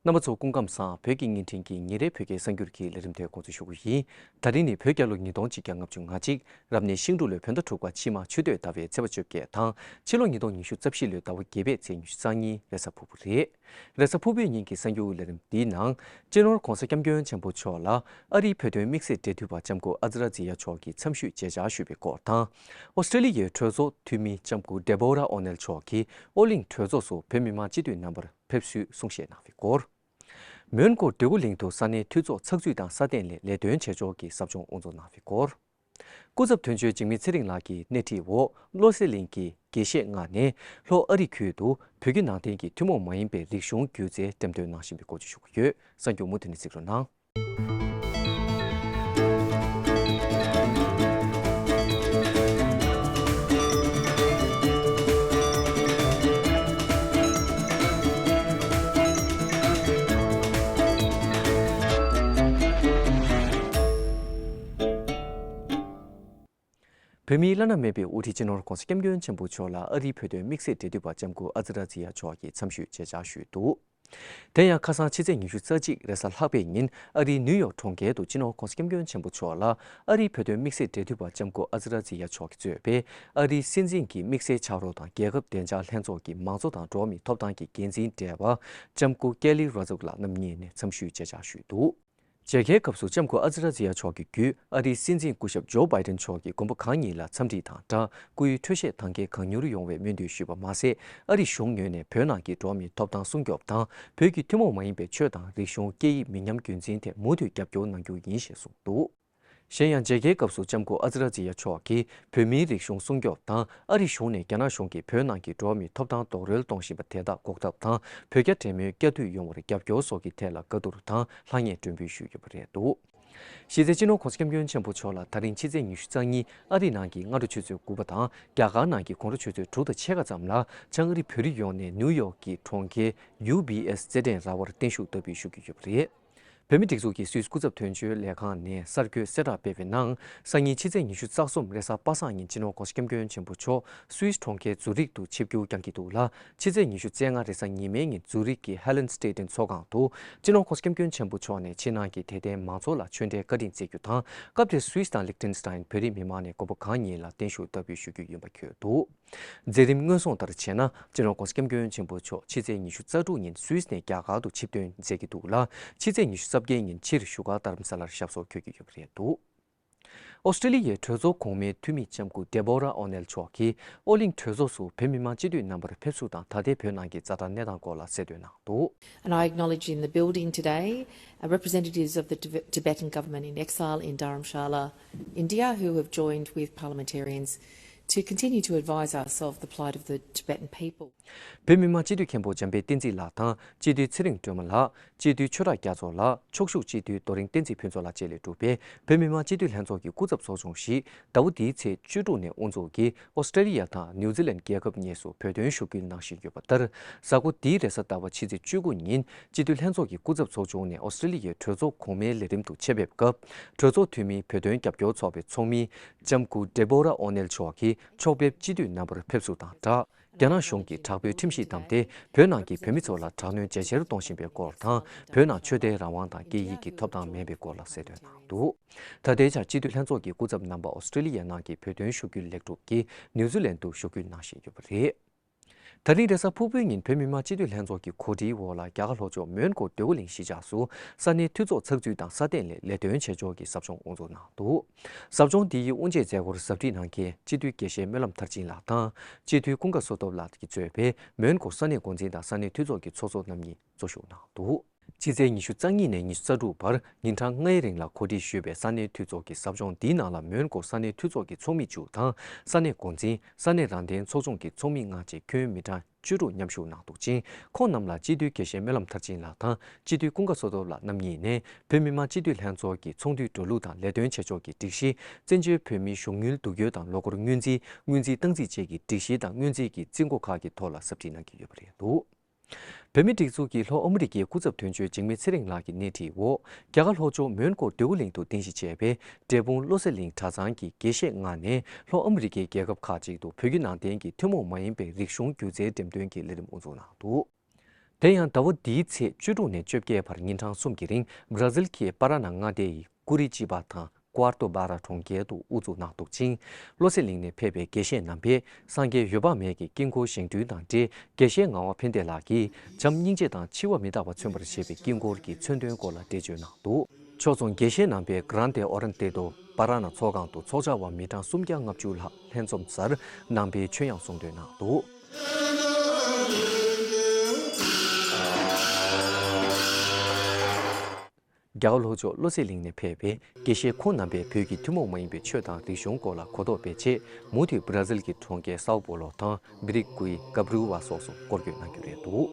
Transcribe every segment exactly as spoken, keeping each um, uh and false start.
རྣམ་པ་ཚོ་སྐུ་ཁམས་བཟང་། བོད་ཀྱི་བརྙན་འཕྲིན་གྱི་ཉིན་རེའི་བོད་སྐད་གསར་འགྱུར་གྱི་ལས་རིམ་དེ་འགོ་འཛུགས་ཞུ་གི་ཡིན། ད་རིང་ནི་བོད་རྒྱལ་ལོ་ཉིས་སྟོང་གཅིག་བརྒྱ་ལྔ་བཅུ་ང་གཅིག་རབ་གནས་ཤིང་འབྲུག་ལོའི་བོད་ཟླ་དྲུག་པ་ཕྱི་མ་ཆུ་སྟོད་ཟླ་བའི་ཚེས་པ་བཅོ་བརྒྱད་དང་། ཕྱི་ལོ་ཉིས་སྟོང་ཉི་ཤུ་རྩ་བཞི་ལོའི་ཟླ་བ་བརྒྱད་པའི་ཚེས་ཉི་ཤུ་རྩ་གཉིས་རེས་གཟའ་ཕུར་བུ་རེད། རེས་གཟའ་ཕུར་བུའི་ཉིན་གྱི་གསར་འགྱུར་ལས་རིམ་འདིའི་ནང་། སྤྱི་ནོར་༧གོང་ས་༧སྐྱབས་མགོན་ཆེན་པོ་མཆོག་ལ་ཨ་རིའི་བོད་དོན་དམིགས་བསལ་འབྲེལ་མཐུད་པ་ལྕམ་སྐུ་ཨ་ཛི་ར་ཛི་ཡ་མཆོག་གིས་འཚམས་ཞུས་མཇལ་བཅར་ཞུས་པའི་སྐོར་དང་། ཨོ་སི་ཀྲེ་ལི་ཡའི་གྲོས་ཚོགས་འཐུས་མི་ལྕམ་སྐུ་ཌེ་བོ་ར་ཨོ་ནེལ་མཆོག་གིས་ཨོ་གླིང་གྲོས་ཚོགས་སུ་བོད་མི་མང་སྤྱི་འཐུས་རྣམ་པར་ཕེབས་བསུའི་གསུང་བཤད་གནང་བའི་སྐོར། མོན་གྷོ་འདོད་རྒུ་གླིང་དུ་ས་གནས་འཐུས་ཚོགས་ཚགས་ཚུད་དང་སྲ་བརྟན་སླད་ལས་དོན་བྱེད་ཕྱོགས་ཀྱི་ཟབ་སྦྱོང་དབུ་འཛུགས་གནང་བའི་སྐོར། སྐུ་ཚབ་དོན་གཅོད་འཇིགས་མེད་ཚེ་རིང་ལགས་ཀྱི་སྣེ་ཁྲིད་འོག་བློ་གསལ་གླིང་གི་དགེ་བཤེས་ལྔ་ནས་ལྷོ་ཨ་རི་ཁུལ་དུ་བོད་བརྒྱུད་ནང་བསྟན་གྱི་ཐུན་མོང་མ་ཡིན་པའི་རིག་གཞུང་སྒྱུ་རྩལ་འགྲེམས་སྟོན་གནང་བཞིན་པའི་སྐོར་བརྗོད་ཞུ་གི་ཡོད། གསར་འགྱུར་མུ་མཐུད་ནས་གཟིགས་རོགས་གནང་། བོད་མིའི་བླ་ན་མེད་པའི་དབུ་ཁྲིད་སྤྱི་ནོར་༧གོང་ས་༧སྐྱབས་མགོན་ཆེན་པོ་མཆོག་ལ་ཨ་རིའི་བོད་དོན་དམིགས་བསལ་འབྲེལ་མཐུད་པ་ལྕམ་སྐུ་ཨ་ཛི་ར་ཛི་ཡ་མཆོག་གིས་འཚམས་ཞུས་མཇལ་བཅར་ཞུས་འདུག་དེ་ཡང་ཁ་སང་ཕྱི་ཚེས་ཉི་ཤུ་རྩ་གཅིག་རེས་གཟའ་ལྷག་པའི་ཉིན་ཨ་རིའི་ནིའུ་ཡོག་གྲོང་ཁྱེར་དུ་སྤྱི་ནོར་༧གོང་ས་༧སྐྱབས་མགོན་ཆེན་པོ་མཆོག་ལ་ཨ་རིའི་བོད་དོན་དམིགས་བསལ་འབྲེལ་མཐུད་པ་ལྕམ་སྐུ་ཨ་ཛི་ར་ཛི་ཡ་མཆོག་གིས་གཙོས་པའི་ཨ་རིའི་སྲིད་འཛིན་གྱི་དམིགས་བསལ་ཕྱག་རོགས་དང་རྒྱལ་ཁབ་བདེ་འཇགས་ལྷན་ཚོགས་ཀྱི་མང་གཙོ་དང་འགྲོ་བ་མིའི་ཐོབ་ཐང་གི་འགན་འཛིན་བགྲེས་པ་ལྕམ་སྐུ་ཀེ་ལི་རོ་ཛ་ལགས་རྣམ་གཉིས་ནས་འཚམས་ཞུས་མཇལ་བཅར་ཞུས་འདུག་མཇལ་ཁའི་སྐབས་སུ་ལྕམ་སྐུ་ཨ་ཛི་ར་ཛི་ཡ་མཆོག་གི་བརྒྱུད་ཨ་རིའི་སྲིད་འཛིན་སྐུ་ཞབས་ཇོ་བྷའི་ཏན་མཆོག་གིས་མགོན་པོ་གང་ཉིད་ལ་འཚམས་འདྲི་དང་སྦྲགས་སྐུའི་འཕྲོད་བཞེས་དང་འགན་གང་མྱུར་ཡོང་བའི་སྨོན་འདུན་ཞུས་པ་མ་ཟད། ཨ་རི་གཞུང་ངོས་ནས་བོད་ནང་གི་འགྲོ་བ་མིའི་ཐོབ་ཐང་སྲུང་སྐྱོབ་དང་། བོད་ཀྱི་ཐུན་མོང་མ་ཡིན་པའི་ཆོས་དང་རིག་གཞུང་སྐད་ཡིག་མི་ཉམས་རྒྱུན་འཛིན་ཐད་མུ་མཐུད་རྒྱབ་སྐྱོར་གནང་རྒྱུ་ཡིན་ཞེས་གསུངས་འདུག་གཞན་ཡང་མཇལ་ཁའི་སྐབས་སུ་ལྕམ་སྐུ་ཨ་ཛི་ར་ཛི་ཡ་མཆོག་གིས་བོད་མིའི་རིག་གཞུང་སྲུང་སྐྱོབ་དང་ཨ་རི་གཞུང་ནས་རྒྱ་ནག་གཞུང་གིས་བོད་ནང་གི་འགྲོ་བ་མིའི་ཐོབ་ཐང་རྡོག་རོལ་གཏོང་བཞིན་པ་དེ་དག་འགོག་ཐབས་དང་བོད་རྒྱ་འབྲེལ་མོལ་བསྐྱར་མཐུད་ཡོང་བར་རྒྱབ་སྐྱོར་སོགས་ཀྱི་ཐད་ལ་བཀའ་བསྡུར་དང་ལྷང་ངེར་མགྲོན་འབོད་ཞུས་ཡོད་པ་རེད་འདུག་གཞི་རྩའི་སྤྱི་ནོར་༧གོང་ས་༧སྐྱབས་མགོན་ཆེན་པོ་མཆོག་ལ་ད་རིང་ཕྱི་ཚེས་ཉི་ཤུ་རྩ་གཉིས་ཨ་རི་ནང་གི་སྔ་དྲོ་ཆུ་ཚོད་དགུ་པ་དང་རྒྱ་གར་ནང་གི་དགོང་དྲོ་ཆུ་ཚོད་དྲུག་དང་ཕྱེད་ཀ་ཙམ་ལ་བྱང་ཨ་རི་བོད་རིགས་ཡོངས་ནས་ནིའུ་ཡོག་གི་གྲོང་ཁྱེར་ཡུ་བི་ཨེས་རྩེད་འགྲན་ར་བར་བརྟན་བཞུགས་བསྟར་འབུལ་ཞུ་རྒྱུ་ཡོད་པ་རེད། བོད་མིའི་སྒྲིག་འཛུགས་ཀྱི་སུད་སི་སྐུ་ཚབ་དོན་གཅོད་ལས་ཁང་ནས་གསར་འགོད་གསལ་བསྒྲགས་སྤེལ་བའི་ནང་། སང་ཉིན་ཕྱི་ཚེས་ཉི་ཤུ་རྩ་གསུམ་རེས་གཟའ་པ་སངས་ཉིན་སྤྱི་ནོར་༧གོང་ས་༧སྐྱབས་མགོན་ཆེན་པོ་མཆོག་སུད་སི་གྲོང་ཁྱེར་ཛུ་རིག་ཏུ་ཆིབས་བསྒྱུར་བསྐྱང་གི་འདུག་ལ། ཕྱི་ཚེས་ཉི་ཤུ་རྩ་ལྔ་རེས་གཟའ་ཉི་མའི་ཉིན་ཛུ་རིག་གི་ཧེ་ལེན་སི་ཊེ་ཏན་ཚོགས་ཁང་དུ་སྤྱི་ནོར་༧གོང་ས་༧སྐྱབས་མགོན་ཆེན་པོ་མཆོག་ནས་ཕྱི་ནང་གི་དད་ལྡན་མང་ཚོགས་ལ་ཆོས་འབྲེལ་བཀའ་དྲིན་སྩལ་རྒྱུ་དང་། སྐབས་དེར་སུད་སི་དང་ལིག་ཏེན་སི་ཏན་བོད་རིགས་མི་མང་ནས་མགོན་པོ་གང་ཉིད་ལ་བརྟན་བཞུགས་བསྟར་འབུལ་ཞུ་རྒྱུ་ཡིན་པ་འཁོད་འདུག་མཛད་རིམ་སྔོན་སོང་ལྟར་བྱས་ན། སྤྱི་ནོར་༧གོང་ས་༧སྐྱབས་མགོན་ཆེན་པོ་མཆོག་ཕྱི་ཚེས་ཉི་ཤུ་རྩ་དྲུག་ཉིན་སུད་སི་ནས་རྒྱ་གར་དུ་ཆིབས་ཐོན་མཛད་ཀྱི་འདུག་ལ། ཕྱི་ཚེས་ཉི་ཤུ་རྩ་བརྒྱད་ཉིན་ཕྱིར་བཞུགས་སྒར་རྡ་རམ་ས་ལར་ཞབས་སོར་འཁོད་ཀྱི་ཡོད་པ་རེད་འདུག་ཨོ་སི་ཀྲི་ལི་ཡའི་གྲོས་ཚོགས་གོང་མའི་འཐུས་མི་ལྕམ་སྐུ་ཌེ་བོ་ར་ཨོ་ནེལ་མཆོག་གིས་ཨོ་གླིང་གྲོས་ཚོགས་སུ་བོད་མི་མང་སྤྱི་འཐུས་རྣམ་པར་ཕེབས་བསུ་དང་ད་ལྟའི་བོད་ནང་གི་རྩ་དྲག་གནས་སྟངས་སྐོར་ལ་གསལ་འདོན་གནང་འདུག And I acknowledge in the building today, uh, representatives of the Tib- Tibetan government in exile in Dharamshala, India, who have joined with parliamentarians to continue to advise us of the plight of the Tibetan people. བོད་མི་མང་སྤྱི་འཐུས་མཁན་པོ་འཇམ་དཔལ་བསྟན་འཛིན་ལགས་དང་། སྤྱི་འཐུས་ཚེ་རིང་སྒྲོལ་མ་ལགས། སྤྱི་འཐུས་ཆོས་གྲགས་རྒྱ་མཚོ་ལགས། ཕྱོགས་བཞུགས་སྤྱི་འཐུས་རྡོ་རིང་བསྟན་འཛིན་ཕུན་ཚོགས་ལགས་བཅས་ལས་གྲུབ་པའི་བོད་མི་མང་སྤྱི་འཐུས་ལྷན་ཚོགས་ཀྱི་སྐུ་ཚབ་ཚོགས་ཆུང་ཞིག་ཟླ་བ་འདིའི་ཚེས་བཅུ་དྲུག་ནས་དབུ་འཛུགས་ཀྱིས་ཨོ་སི་ཀྲི་ལི་ཡ་དང་ནིའུ་ཛི་ལན་རྒྱལ་ཁབ་གཉིས་སུ་བོད་དོན་ཞུ་སྐུལ་གནང་བཞིན་ཡོད་པ་ལྟར། གཟའ་འཁོར་འདིའི་རེས་གཟའ་ཟླ་བ་ཕྱི་ཚེས་བཅུ་དགུ་ཉིན་སྤྱི་འཐུས་ལྷན་ཚོགས་ཀྱི་སྐུ་ཚབ་ཚོགས་ཆུང་ནས་ཨོ་སི་ཀྲི་ལི་ཡའི་གྲོས་ཚོགས་གོང་མའི་ལས་རིམ་དུ་ཆེད་ཕེབས་སྐབས། གྲོས་ཚོགས་འཐུས་མིའི་བོད་དོན་རྒྱབ་སྐྱོར་ཚོགས་པའི་ཚོགས་མི་ལྕམ་སྐུ་ཌེ་བོ་ར་ཨོ་ནེལ་མཆོག་གིས་ཕྱོགས་ཕེབས་སྤྱི་འཐུས་རྣམ་པར་ཕེབས་བསུ་དང་སྦྲགས། རྒྱ་ནག་གཞུང་གིས་དྲག་པོའི་ཁྲིམས་གཞི་བསྡམས་ཏེ། བོད་ནང་གི་བོད་མི་ཚོ་ལ་དྲག་གནོན་ཇེ་ཆེར་གཏོང་བཞིན་པའི་སྐོར་དང་། བོད་ནང་ཆོས་དད་རང་དབང་དང་སྐད་ཡིག་གི་ཐོབ་ཐང་མེད་པའི་སྐོར་ལ་གསལ་སྟོན་གནང་འདུག་ད་ལྟའི་ཆར་སྤྱི་འཐུས་ལྷན་ཚོགས་ཀྱི་སྐུ་ཚབ་རྣམ་པ་ཨོ་སི་ཀྲི་ལི་ཡ་ནང་གི་བོད་དོན་ཞུ་སྐུལ་ལེགས་གྲུབ་ཀྱིས་ནིའུ་ཛི་ལན་དུ་ཞུ་སྐུལ་གནང་བཞིན་ཡོད་པ་རེད། ད་རིང་རེས་གཟའ་ཕུར་བུའི་ཉིན་བོད་མི་མང་སྤྱི་འཐུས་ལྷན་ཚོགས་ཀྱི་གོ་སྒྲིག་འོག་ལ་རྒྱ་གར་ལྷོ་ཕྱོགས་མོན་གྷོ་འདོད་རྒུ་གླིང་གཞིས་ཆགས་སུ་ས་གནས་འཐུས་ཚོགས་ཚགས་ཚུད་དང་སྲ་བརྟན་སླད་ལས་དོན་བྱེད་ཕྱོགས་ཀྱི་ཟབ་སྦྱོང་དབུ་འཛུགས་གནང་འདུག་ཟབ་སྦྱོང་འདིའི་དབུ་འབྱེད་མཛད་སྒོར་ཟབ་ཁྲིད་གནང་མཁན་སྤྱི་འཐུས་དགེ་བཤེས་སྨོན་ལམ་མཐར་ཕྱིན་ལགས་དང་། སྤྱི་འཐུས་ཀུན་དགའ་བསོད་སྟོབས་ལགས་ཀྱིས་གཙོས་པའི་མོན་གྷོ་ས་གནས་འགོ་འཛིན་དང་ས་གནས་འཐུས་ཚོགས་ཀྱི་ཚོགས་གཙོ་རྣམ་གཉིས་གཙོ་བཞུགས་གནང་འདུག་ཕྱི་ཚེས་ཉི་ཤུ་རྩ་གཉིས་ནས་ཉི་ཤུ་རྩ་དྲུག་བར་ཉིན་གྲངས་ལྔའི་རིང་ལ་གོ་སྒྲིག་ཞུས་པའི་ས་གནས་འཐུས་ཚོགས་ཀྱི་ཟབ་སྦྱོང་འདིའི་ནང་ལ་མོན་གྷོ་ས་གནས་འཐུས་ཚོགས་ཀྱི་ཚོགས་མི་བཅུ་དང་ས་གནས་འགོ་འཛིན། ས་གནས་རང་བདེན་ཚོགས་ཆུང་གི་ཚོགས་མི་ལྔ་བཅས་ཁྱོན་མི་གྲངས་བཅུ་དྲུག་མཉམ་ཞུགས་གནང་འདུག་ཅིང་། ཁོང་རྣམས་ལ་སྤྱི་འཐུས་དགེ་བཤེས་སྨོན་ལམ་མཐར་ཕྱིན་ལགས་དང་སྤྱི་འཐུས་ཀུན་དགའ་བསོད་སྟོབས་ལགས་རྣམ་གཉིས་ནས་བོད་མི་མང་སྤྱི་འཐུས་ལྷན་ཚོགས་ཀྱི་ཚོགས་འདུའི་འགྲོ་ལུགས་དང་ལས་དོན་བྱེད་ཕྱོགས་ཀྱི་སྒྲིག་གཞི། བཙན་བྱོལ་བོད་མིའི་གཞུང་དངུལ་བསྡུ་སྐྱོར་དང་ལོ་འཁོར་སྔོན་རྩིས། སྔོན་རྩིས་སྟངས་འཛིན་བཅས་ཀྱི་སྒྲིག་གཞི་དང་སྔོན་རྩིས་ཀྱི་རྩིས་འགོ་ཁག་གི་ཐོག་ལ་ཟབ་ཁྲིད་གནང་གི་ཡོད་པ་རེད་འདུག་བོད་མིའི་སྒྲིག་འཛུགས་ཀྱི་ལྷོ་ཨ་མི་རི་ཀའི་སྐུ་ཚབ་དོན་གཅོད་འཇིགས་མེད་ཚེ་རིང་ལགས་ཀྱི་སྣེ་ཁྲིད་འོག་རྒྱ་གར་ལྷོ་ཕྱོགས་མོན་གྷོ་འདོད་རྒུ་གླིང་དུ་རྟེན་གཞི་བྱས་པའི་འབྲས་སྤུངས་བློ་གསལ་གླིང་གྲྭ་ཚང་གི་དགེ་བཤེས་ལྔ་ནས་ལྷོ་ཨ་མི་རི་ཀའི་རྒྱལ་ཁབ་ཁག་ཅིག་ཏུ་བོད་བརྒྱུད་ནང་བསྟན་གྱི་ཐུན་མོང་མ་ཡིན་པའི་རིག་གཞུང་སྒྱུ་རྩལ་འགྲེམས་སྟོན་གྱི་ལས་རིམ་དབུ་འཛུགས་གནང་འདུག་དེ་ཡང་ཟླ་བ་འདིའི་ཚེས་བཅུ་དྲུག་ནས་བཅོ་བརྒྱད་བར་ཉིན་གྲངས་གསུམ་གྱི་རིང་བྷ་ར་ཟིལ་གྱི་པ་ར་ན་མངའ་སྡེ་ཡི་ཀུ་རི་ཅི་པ་དང་ཀུ་ཨར་ཏོ་བྷ་ར་གྲོང་ཁྱེར་དུ་དབུ་འཛུགས་གནང་འདུག་ཅིང་། བློ་གསལ་གླིང་ནས་ཕེབས་པའི་དགེ་བཤེས་རྣམ་པས་སངས་རྒྱས་འོད་དཔག་མེད་ཀྱི་དཀྱིལ་འཁོར་བཞེངས་སྐྲུན་དང་འབྲེལ། དགེ་བཤེས་ངག་དབང་ཕན་བདེ་ལགས་ཀྱིས་བྱམས་སྙིང་རྗེ་དང་འཆི་བ་མི་རྟག་པ་མཚོན་པར་བྱེད་པའི་དཀྱིལ་འཁོར་གྱི་མཚོན་དོན་སྐོར་ལ་འགྲེལ་བརྗོད་གནང་འདུག་ཕྱོགས་མཚུངས་དགེ་བཤེས་རྣམ་པས་Grande Orientedo Paraná ཚོགས་ཁང་དུ་ཚོགས་བཅར་བ་མི་གྲངས་སུམ་བརྒྱ་ལྔ་བཅུ་ལྷག་ལྷན་འཛོམས་སར་ནང་པའི་ཆོས་དབྱངས་གསུང་འདོན་གནང་འདུག་རྒྱ་གར་ལྷོ་ཕྱོགས་བློ་གསལ་གླིང་ནས་ཕེབས་པའི་དགེ་བཤེས་ཁོང་རྣམ་པས་བོད་ཀྱི་ཐུན་མོང་མ་ཡིན་པའི་ཆོས་དང་རིག་གཞུང་སྐོར་ལ་གོ་རྟོགས་སྤེལ་ཆེད། མུ་མཐུད་བྷ་ར་ཟིལ་གྱི་གྲོང་ཁྱེར་སའོ་པོ་ལོ་དང་། སྦི་རིག་ཀུའི། ཀ་བྲུ་ཝ་སོགས་སུ་སྐོར་སྐྱོད་གནང་རྒྱུ་རེད་འདུག་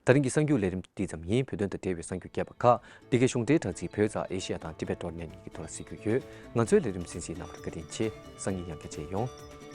ད་རིང་གི་གསར་འགྱུར་ལས་རིམ་འདི་ཙམ་ཡིན། བོད་དོན་དང་འབྲེལ་བའི་གསར་འགྱུར་རྒྱས་པ་ཁག་འདི་གའི་གཞུང་འབྲེལ་དྲ་ཚིགས་བོད་དང་ཨེ་ཤི་ཡ་དང་tibet dot net གཉིས་ཀྱི་ཐོག་ལ་གཟིགས་རྒྱུ་ཡོད། ང་ཚོའི་ལས་རིམ་གསན་གཟིགས་གནང་བར་བཀའ་དྲིན་ཆེ། སང་ཉིན་ཡང་བསྐྱར་མཇལ་ཡོང་།